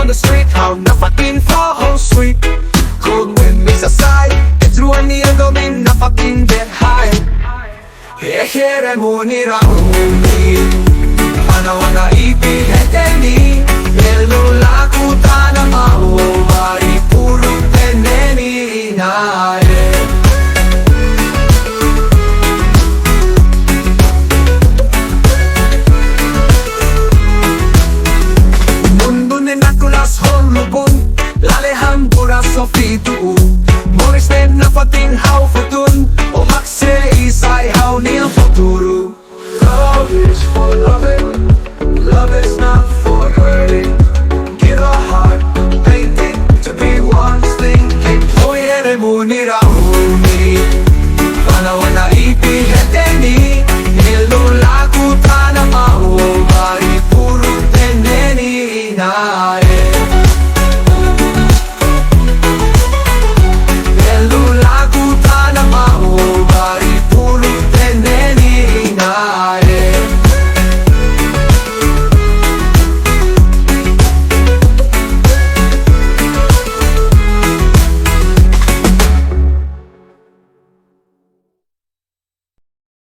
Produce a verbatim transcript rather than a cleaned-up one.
the street, ha'u nafatin foho sweet. Cold wind means a sigh, e trua nia domin nafatin berhai. Hehe, remunira umi, ana wana ipi heteni, elula